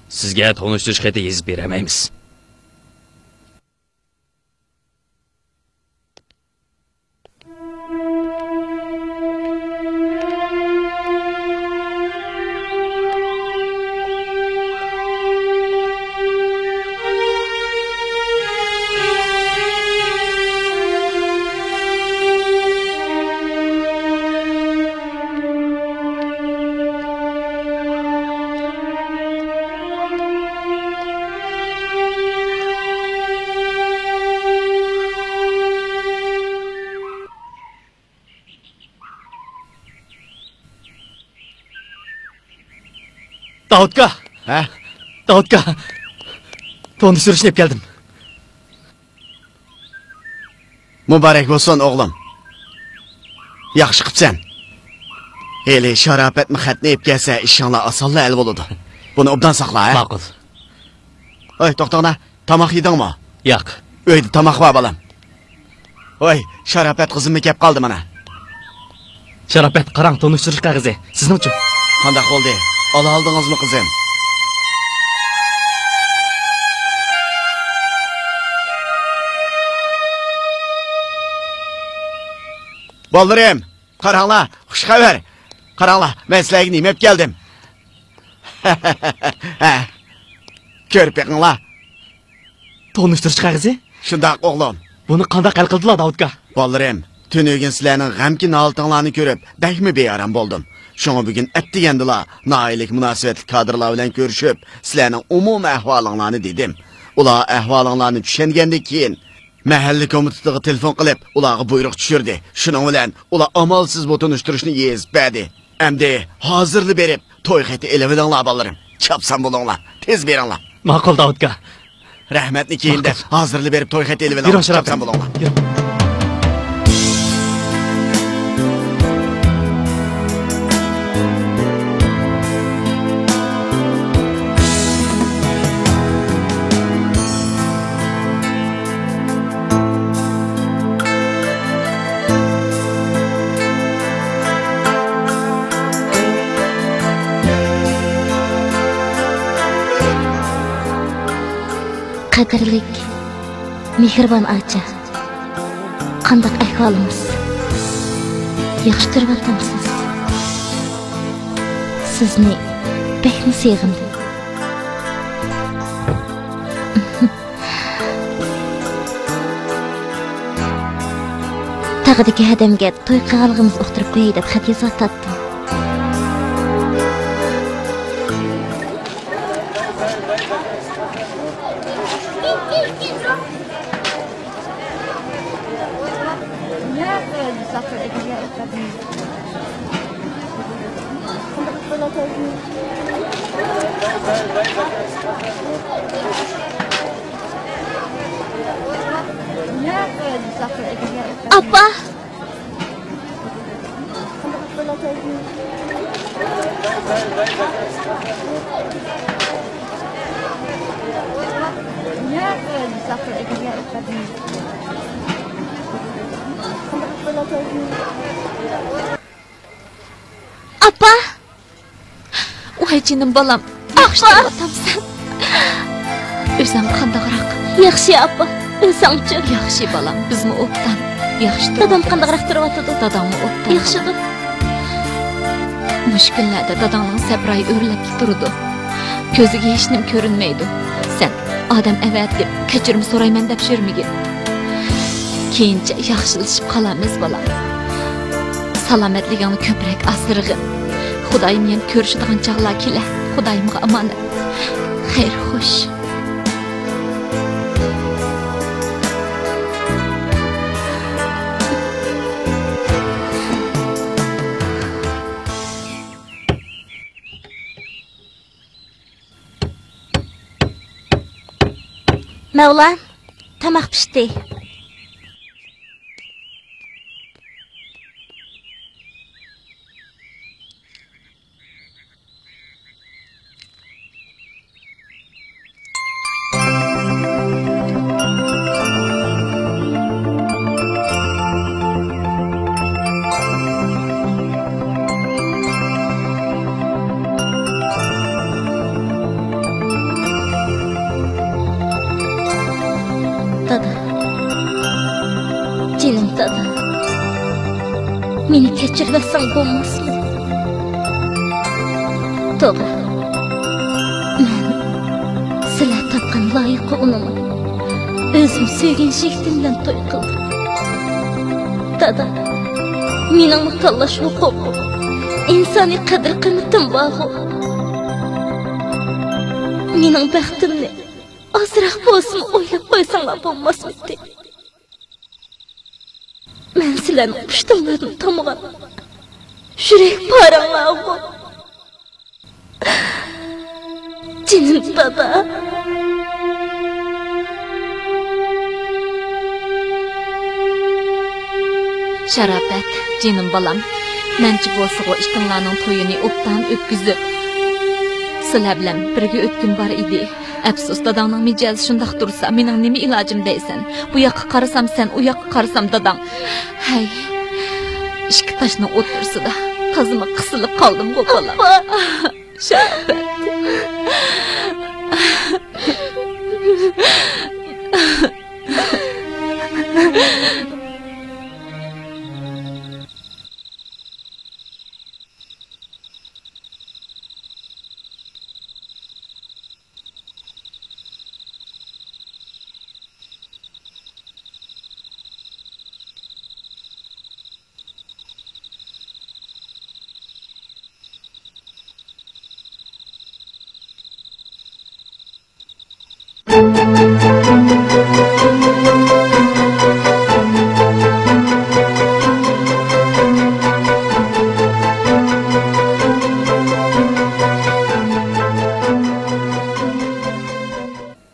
سىزگە تونۇشتۇرۇش خېتى يېزىپ بېرەلمەيمىز. داۋۇتكا! ھە؟ داۋۇتكا! تونۇشتۇرۇشنى ئېلىپ كەلدىم. مۇبارەك بولسۇن، ئوغلۇم. ياخشى قىپسەن. ھېلى شاراپەتمۇ خەتنى ئېلىپ كەلسە، ئىشىڭلار ئاسانلا ھەل بولىدۇ. بۇنى ئوبدان ساقلا، ھە؟ ماقۇل. ھوي، توختاڭلار. تاماق يېدىڭمۇ؟ ياق. ئۆيدە تاماق بار، بالام. ۋاي، شاراپەت قىزىممۇ كەپ قالدى مانا. شاراپەت، قاراڭ، تونۇشتۇرۇش قەغىزى. سىزنىڭچۇ؟ قانداق بولدى؟ ئالالدىڭىزمۇ قىزىم؟ بالىلىرىم، قاراڭلار، خۇش خەۋەر. قاراڭلار، مەن سىلەرگە نېمە ئېلىپ كەلدىم. ھە. كۆرۈپ بېقىڭلار. تونۇشتۇرۇش قەغىزى؟ شۇنداق، ئوغلۇم. بۇنى قانداق ھەل قىلدىلا، داۋۇتكا؟ بالىلىرىم، تۈنۈگۈن سىلەرنىڭ غەمكىن ھالىتىڭلارنى كۆرۈپ، بەكمۇ بىئارام بولدۇم. شۇڭا بۈگۈن ئەتىگەندىلا ناھىيەلىك مۇناسىۋەتلىك كادىرلار بىلەن كۆرۈشۈپ، سىلەرنىڭ ئومۇمىي ئەھۋالىڭلارنى دېدىم. ئۇلار ئەھۋالىڭلارنى چۈشەنگەندىن كېيىن، مەھەللە كومىتېتىغا تېلېفون قىلىپ، ئۇلارغا بۇيرۇق چۈشۈردى. شۇنىڭ بىلەن ئۇلار ئامالسىز بۇ تونۇشتۇرۇشنى يېزىپ بەردى. ئەمدى ھازىرلا بېرىپ، توي خېتى ئېلىۋېلىڭلار، بالىلىرىم. چاپسان بولۇڭلار، تېز بېرىڭلار. ماقۇل، داۋۇتكا. رەھمەتنى كېيىن دەپ، ماقۇل. ھازىرلا بېرىپ توي خېتى ئېلىۋېلىڭلار. يۈرۈڭ، شاراپەت. چاپسان بولۇڭلار. يۈرۈڭ. قەدىرلىك، مېھرىبان ئاچا، قانداق ئەھۋالىڭىز؟ ياخشى تۇرۇۋاتامسىز؟ سىزنى بەكمۇ سېغىندىم. تاغدىكى ھەدەمگە توي قىلغانلىقىمىزنى ئۇقتۇرۇپ قوياي دەپ خەت يېزىۋاتاتتىم. ئاپا! ئاپا! ۋاي جېنىم بالام، ياخشى تۇرۇۋاتامسەن؟ ئۆزۈڭ قانداقراق؟ ياخشى ئاپا، ئۆزۈڭچۇ؟ ياخشى بالام، بىزمۇ ئوبدان. ياخشى تۇرۇۋاتىمىز. دادام قانداقراق تۇرۇۋاتىدۇ؟ داداڭمۇ ئوبدان. ياخشىدۇر. مۇشۇ كۈنلەردە داداڭنىڭ سەپرايى ئۆرلەپلا تۇرىدۇ. كۆزىگە ھېچنېمە كۆرۈنمەيدۇ. سەن ئادەم ئەۋەتىپ، كەچۈرۈم سورايمەن دەپ يۈرمىگىن. كېيىنچە ياخشىلىشىپ قالارمىز، بالام. سالامەتلىكىڭنى كۆپرەك ئاسرىغىن. خۇدايىم يەنە كۆرۈشىدىغان چاغلار كېلە. خۇدايىمغا ئامانەت. خەير، خوش. مەۋلان، تاماق پىشتى. دادا، جېنىم دادا، مېنى كەچۈرۈۋەتسەڭ بولماسمۇ؟ توغرا، مەن سىلەر تاپقان لايىقى ئۇنىڭ ئۆزۈم سۆيگەن يىگىتىم بىلەن توي قىلدىم. دادا، مېنىڭمۇ تاللاش ھوقۇقۇم، ئىنسانىي قەدىر-قىممىتىم بارغۇ. مېنىڭ بەختىمنى ئازراق بولسىمۇ ئويلاپ قويساڭلار بولماسمىدى؟ مەن سىلەرنىڭ پۇشتۇڭلاردىن تامغان يۈرەك پارەڭلارغۇ. جېنىم دادا. شاراپەت، جېنىم بالام، مەنچە بولسىغۇ ئىككىڭلارنىڭ تويىنى ئوبدان ئۆتكۈزۈپ، سىلەر بىلەن بىرگە ئۆتكۈم بار ئىدى. ئەپسۇس، داداڭنىڭ مىجەزى شۇنداق تۇرسا، مېنىڭ نېمە ئىلاجىم دەيسەن؟ بۇ ياققا قارىسام سەن، ئۇ ياققا قارىسام داداڭ. ھەي، ئىككى تاشنىڭ ئوتتۇرىسىدا تازىمۇ قىسىلىپ قالدىمغۇ، بالام. ئاپا! شاراپەت.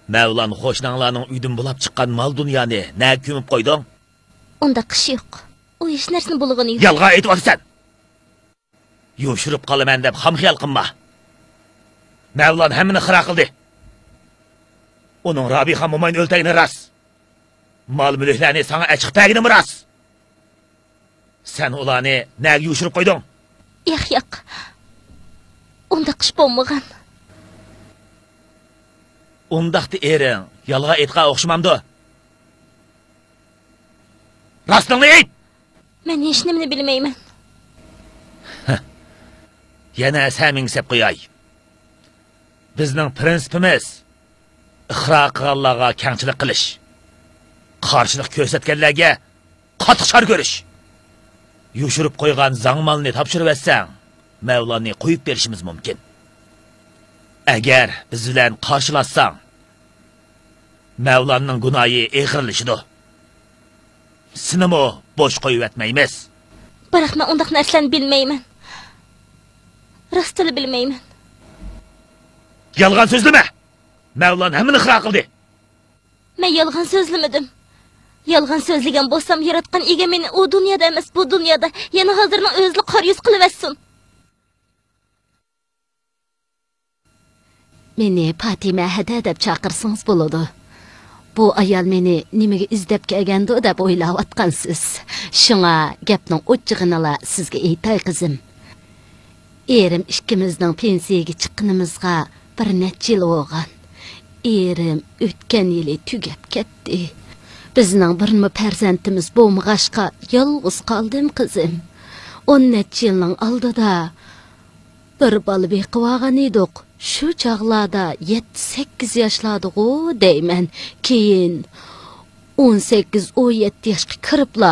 مەۋلان، قوشناڭلارنىڭ ئۆيىدىن بۇلاپ چىققان مال-دۇنيانى نەگە كۆمۈپ قويدۇڭ؟ ئۇنداق ئىش يوق. ئۇ ھېچ نەرسىنى بۇلىغىنى يوق. يالغان ئېيتىۋاتىسەن! يوشۇرۇپ قالىمەن دەپ خام خىيال قىلما. مەۋلان ھەممىنى خىرا قىلدى. ئۇنىڭ رابىخان موماينى ئۆلتۈرگىنى راست. مال-مۈلۈكلەرنى ساڭا ئەچىقىپ بەرگىنىمۇ راست. سەن ئۇلارنى نەگە يوشۇرۇپ قويدۇڭ؟ ياق، ياق. ئۇنداق ئىش بولمىغان. ئۇنداقتا ئېرىڭ يالغان ئېيتقان ئوخشىمامدۇ؟ راستىڭنى ئېيت! مەن ھېچنېمىنى بىلمەيمەن. يەنە سەمىڭ سەپ قوياي. بىزنىڭ پىرىنسىپىمىز، ئىقرار قىلغانلارغا كەڭچىلىك قىلىش، قارشىلىق كۆرسەتكەنلەرگە قاتتىق چارە كۆرۈش. يوشۇرۇپ قويغان زاڭ مالنى تاپشۇرۇۋەتسەڭ، مەۋلاننى قويۇپ بېرىشىمىز مۇمكىن. ئەگەر بىز بىلەن قارشىلاشساڭ، مەۋلاننىڭ گۇناھى ئېغىرلىشىدۇ. سېنىمۇ بوش قويۇۋەتمەيمىز. بىراق مەن ئۇنداق نەرسىلەرنى بىلمەيمەن. راستىنلا بىلمەيمەن. يالغان سۆزلىمە! مەۋلان ھەممىنى خىرا قىلدى. مەن يالغان سۆزلىمىدىم. يالغان سۆزلىگەن بولسام، ياراتقان ئىگەم مېنى ئۇ دۇنيادا ئەمەس، بۇ دۇنيادا، يەنە ھازىرنىڭ ئۆزىلا قارا يۈز قىلىۋەتسۇن. مېنى پاتىمە ھەدە دەپ چاقىرسىڭىز بولىدۇ. بۇ ئايال مېنى نېمىگە ئىزدەپ كەلگەندۇ دەپ ئويلاۋاتقانسىز. شۇڭا گەپنىڭ ئوچۇقىنىلا سىزگە ئېيتاي، قىزىم. ئېرىم ئىككىمىزنىڭ پېنسىيەگە چىققىنىمىزغا بىر نەچچە يىل بولغان. ئېرىم ئۆتكەن يىلى تۈگەپ كەتتى. بىزنىڭ بىرمۇ پەرزەنتىمىز بولمىغاچقا، يالغۇز قالدىم، قىزىم. ئون نەچچە يىلنىڭ ئالدىدا بىر بالا بېقىۋالغان ئىدۇق. شۇ چاغلاردا يەتتە، سەككىز ياشلاردىغۇ دەيمەن. كېيىن ئون سەككىز، ئون يەتتە ياشقا كىرىپلا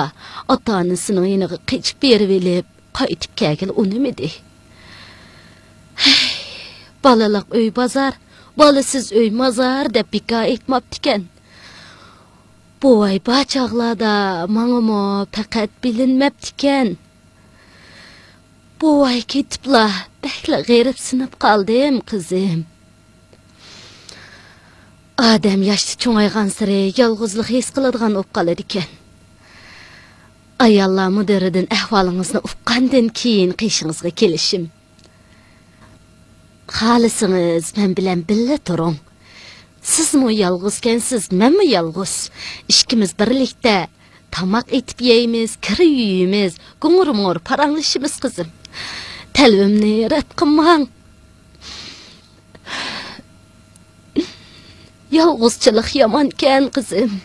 ئاتا-ئانىسىنىڭ يېنىغا قېچىپ بېرىۋېلىپ، قايتىپ كەلگىلى ئۇنىمىدى. ھەي، بالىلىق ئۆي بازار، بالىسىز ئۆي مازار دەپ بىكار ئېيتماپتىكەن. بوۋاي بار چاغلاردا ماڭىمۇ پەقەت بىلىنمەپتىكەن. بوۋاي كېتىپلا بەكلا غېرىبسىنىپ قالدىم، قىزىم. ئادەم ياشتا چوڭايغانسېرى يالغۇزلۇق ھېس قىلىدىغان بولۇپ قالىدىكەن. ئاياللار مۇدىرىدىن ئەھۋالىڭىزنى ئۇققاندىن كېيىن قېشىڭىزغا كېلىشىم. خالىسىڭىز، مەن بىلەن بىللە تۇرۇڭ. سىزمۇ يالغۇزكەنسىز، مەنمۇ يالغۇز. ئىككىمىز بىرلىكتە تاماق ئېتىپ يەيمىز، كىر يۇيىمىز، گۇڭۇر-مۇڭۇر پاراڭلىشىمىز، قىزىم. تەلىپىمنى رەت قىلماڭ. يالغۇزچىلىق يامانكەن، قىزىم.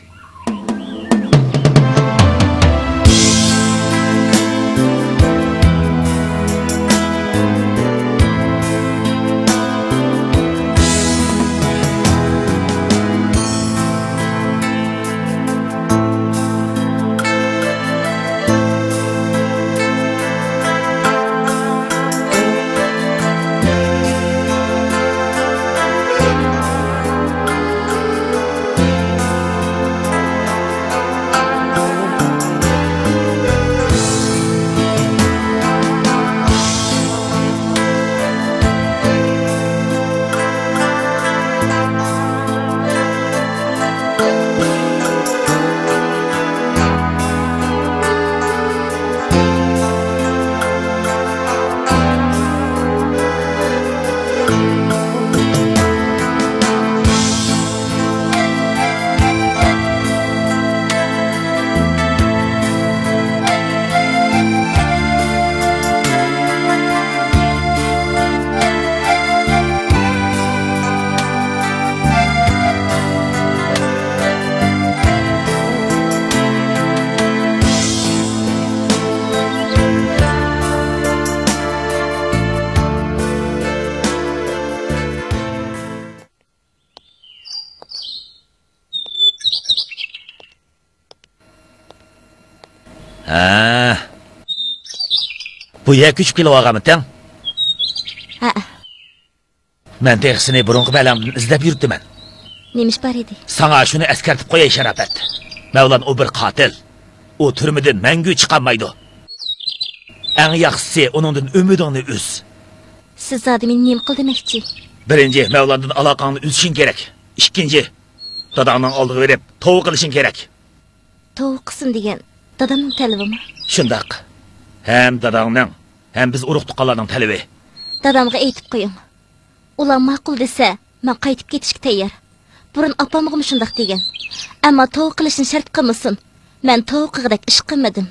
ھە. بۇ يەرگە كۆچۈپ كېلىۋالغانمىتىڭ؟ ھەئە. مەن تېخى سېنى بۇرۇنقى بەلەڭدىن ئىزدەپ يۈرۈپتىمەن. نېمە ئىش بار ئىدى؟ ساڭا شۇنى ئەسكەرتىپ قوياي، شاراپەت. مەۋلان ئۇ بىر قاتىل. ئۇ تۈرمىدىن مەڭگۈ چىقالمايدۇ. ئەڭ ياخشىسى ئۇنىڭدىن ئۈمىدىڭنى ئۈز. سىز زادى مېنى نېمە قىل دېمەكچى؟ بىرىنچى، مەۋلاندىن ئالاقەڭنى ئۈزۈشۈڭ كېرەك. ئىككىنچى، داداڭنىڭ ئالدىغا بېرىپ توۋا قىلىشىڭ كېرەك. توۋا قىلسۇن دېگەن دادامنىڭ تەلىپىمۇ؟ شۇنداق. ھەم داداڭنىڭ، ھەم بىز ئۇرۇق-تۇغقانلارنىڭ تەلىپى. دادامغا ئېيتىپ قويۇڭ. ئۇلار ماقۇل دېسە، مەن قايتىپ كېتىشكە تەييار. بۇرۇن ئاپامغىمۇ شۇنداق دېگەن. ئەمما توۋا قىلىشنى شەرت قىلمىسۇن. مەن توۋا قىلغۇدەك ئىش قىلمىدىم.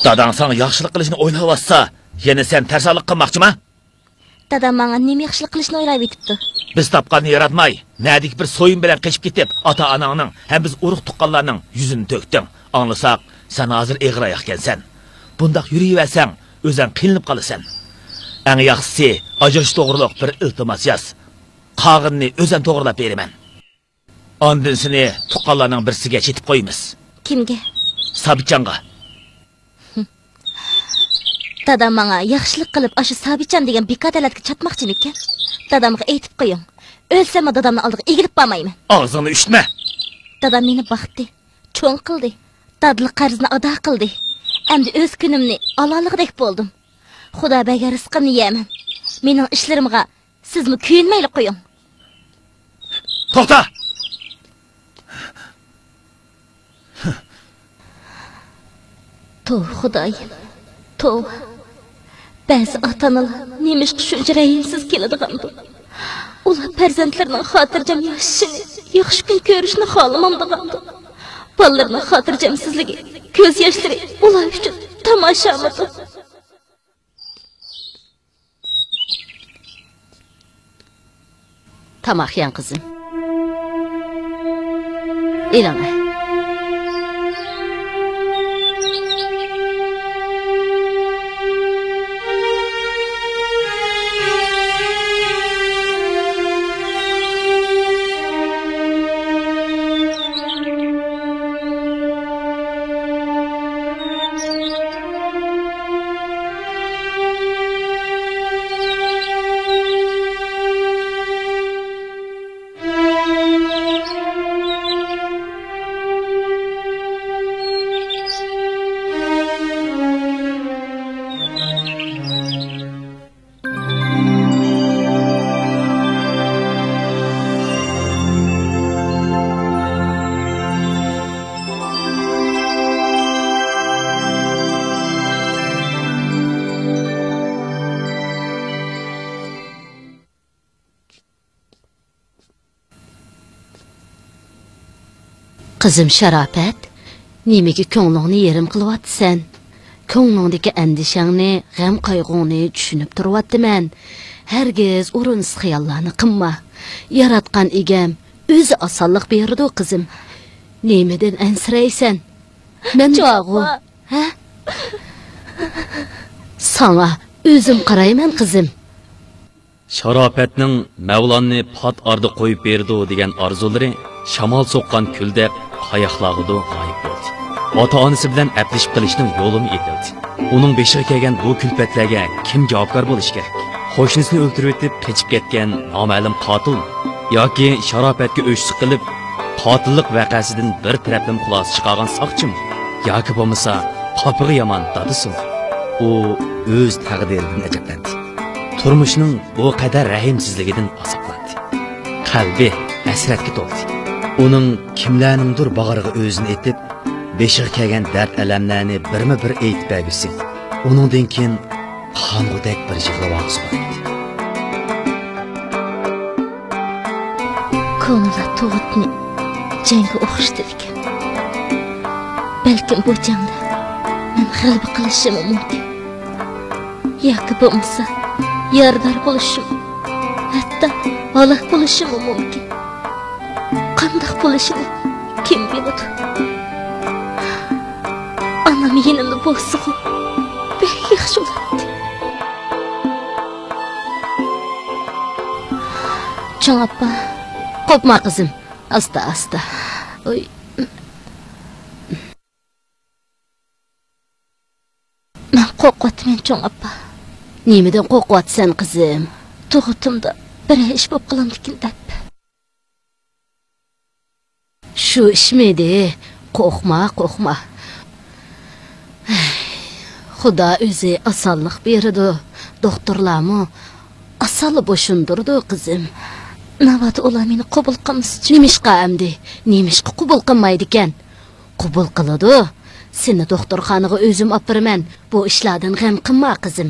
داداڭ ساڭا ياخشىلىق قىلىشنى ئويلاۋاتسا، يەنە سەن تەرسانلىق قىلماقچىما؟ دادام ماڭا نېمە ياخشىلىق قىلىشنى ئويلاۋېتىپتۇ؟ بىز تاپقاننى ياراتماي، نەدىكى بىر سويۇن بىلەن قېچىپ كېتىپ، ئاتا-ئاناڭنىڭ ھەم بىز ئۇرۇق-تۇغقانلارنىڭ يۈزىنى تۆكتۈڭ. ئاڭلىساق، سەن ھازىر ئېغىر ئاياقكەنسەن. بۇنداق يۈرۈۋەرسەڭ، ئۆزەڭ قىينىلىپ قالىسەن. ئەڭ ياخشىسى، ئاجرىشىش توغرۇلۇق بىر ئىلتىماس ياز. قالغىنىنى ئۆزۈم توغرىلاپ بېرىمەن. ئاندىن سېنى تۇغقانلارنىڭ بىرسىگە چېتىپ قويىمىز. كىمگە؟ سابىتجانغا. دادام ماڭا ياخشىلىق قىلىپ، ئاشۇ سابىتجان دېگەن بىكار دەلەتكە چاتماقچىمىكەن؟ دادامغا ئېيتىپ قويۇڭ. ئۆلسەممۇ دادامنىڭ ئالدىغا ئېگىلىپ بارمايمەن. ئاغزىڭنى ئۈشتمە! دادام مېنى باقتى، چوڭ قىلدى. دادىلىق قەرزىنى ئادا قىلدى. ئەمدى ئۆز كۈنۈمنى ئالالىغۇدەك بولدۇم. خۇدا بەرگەن رىزقىمنى يەيمەن. مېنىڭ ئىشلىرىمغا سىزمۇ كۆيۈنمەيلى قويۇڭ. توختا! توۋا خۇدايىم، توۋا. بەزى ئاتا-ئانىلار نېمىشقا شۇنچە رەھىمسىز كېلىدىغاندۇ؟ ئۇلار پەرزەنتلىرىنىڭ خاتىرجەم ياشىشىنى، ياخشى كۈن كۆرۈشىنى خالىمامدىغاندۇ؟ بالىلىرىنىڭ خاتىرجەمسىزلىكى، كۆز ياشلىرى ئۇلار ئۈچۈن تاماشامىدۇ؟ تاماق يەڭ، قىزىم. ئېلىڭە. قىزىم شاراپەت، نېمىگە كۆڭلۈڭنى يېرىم قىلىۋاتىسەن؟ كۆڭلۈڭدىكى ئەندىشەڭنى، غەم-قايغۇڭنى چۈشىنىپ تۇرۇۋاتىمەن. ھەرگىز ئورۇنسىز خىياللارنى قىلما. ياراتقان ئىگەم ئۆزى ئاسانلىق بېرىدۇ، قىزىم. نېمىدىن ئەنسىرەيسەن؟ مەن بارغۇ. ھە؟ ساڭا ئۆزۈم قارايمەن، قىزىم. شاراپەتنىڭ مەۋلاننى پات ئارىدا قويۇپ بېرىدۇ دېگەن ئارزۇلىرى شامال سوققان كۈلدەك قاياقلارغىدۇ غايىب بولدى. ئاتا-ئانىسى بىلەن ئەپلىشىپ قېلىشنىڭ يولىمۇ ئېتىلدى. ئۇنىڭ بېشىغا كەلگەن بۇ كۈلپەتلەرگە كىم جاۋابكار بولۇشى كېرەك؟ قوشنىسىنى ئۆلتۈرۈۋېتىپ قېچىپ كەتكەن نامەلۇم قاتىلمۇ؟ ياكى شاراپەتكە ئۆچلۈك قىلىپ، قاتىللىق ۋەقەسىدىن بىر تەرەپلىمە خۇلاسە چىقارغان ساقچىمۇ؟ ياكى بولمىسا قاپىغا يامان دادىسىمۇ؟ ئۇ ئۆز تەقدىرىدىن ئەجەبلەندى. تۇرمۇشنىڭ بۇ قەدەر رەھىمسىزلىكىدىن ئازابلاندى. قەلبى ھەسرەتكە تولدى. ئۇنىڭ كىملەرنىڭدۇر باغرىغا ئۆزىنى ئېتىپ، بېشىغا كەلگەن دەرد-ئەلەملەرنى بىرمۇ بىر ئېيتىپ بەرگۈسى، ئۇنىڭدىن كېيىن قانغۇدەك بىر يىغلىۋالغۇسى بار ئىدى. كونىلار تۇغۇتنى جەڭگە ئوخشىتىدىكەن. بەلكىم بۇ جەڭدە مەن غەلىبە قىلىشىممۇ مۇمكىن. ياكى بولمىسا يارىدار بولۇشۇم، ھەتتا ھالاك بولۇشۇممۇ مۇمكىن. قانداق بولۇشىنى كىم بىلىدۇ؟ ئانام يېنىمدا بولسىغۇ بەك ياخشى بولاتتى. چوڭ ئاپا. قوپما قىزىم، ئاستا ئاستا. ئوي. قورقۇۋاتىمەن، چوڭ ئاپا. نېمىدىن قورقۇۋاتىسەن، قىزىم؟ تۇغۇتۇمدا بىر ئىش بولۇپ قالامدىكىن دەپ. شۇ ئىشمىدى؟ قورقما، قورقما. خۇدا ئۆزى ئاسانلىق بېرىدۇ. دوختۇرلارمۇ ئاسانلا بوشىندۇرىدۇ، قىزىم. ناۋادا ئۇلار مېنى قوبۇل قىلمىسىچۇ؟ نېمىشقا ئەمدى؟ نېمىشقا قوبۇل قىلمايدىكەن؟ قوبۇل قىلىدۇ. سېنى دوختۇرخانىغا ئۆزۈم ئاپىرىمەن. بۇ ئىشلاردىن غەم قىلما، قىزىم.